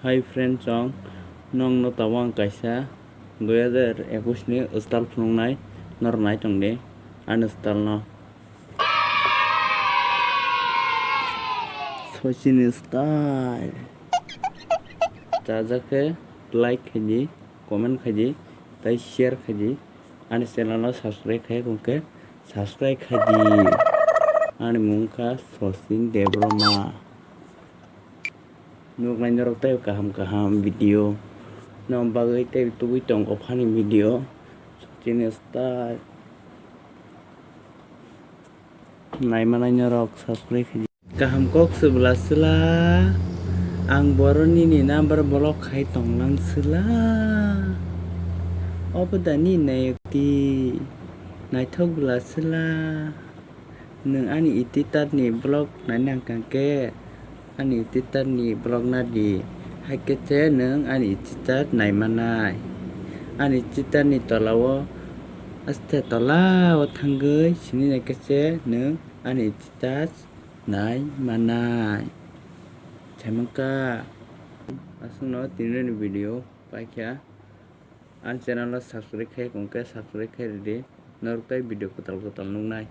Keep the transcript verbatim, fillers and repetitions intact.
Hi friend chong, nong no tabang kaisa dui hazar ekus ni style phunuknai, nor nai tong di ani style no. Sochin style. Chajak khe like khaidi, comment khaidi, tai share khaidi. Ani channel no subscribe khai khe subscribe khaidi. Ani mung kha Sochin Debbarma. Nuknai norok tei kaham kaham video no bagwi tei tubui tongo phani video. Sochin style. Naimanai norok subscribe khaidi. Kaham kok se bwla sela, ang borok nini number block khai tonglang sela. Obo da ni nayok di, naithok bwla sela. Nwng ani editor ni vlog nai nang kha khe, ani editor ni vlog na di. Hai khe se nwng ani editor nai manai. Ani editor ni tola o, aste tola o thangwi sini nai khe se nwng ani editor nai manai. Saimang kha. Aswk no tini ni video paikha. Ani channel o subscribe khai khe subscribe khai ridi. Norok tai video kwtal kwtal nuknai.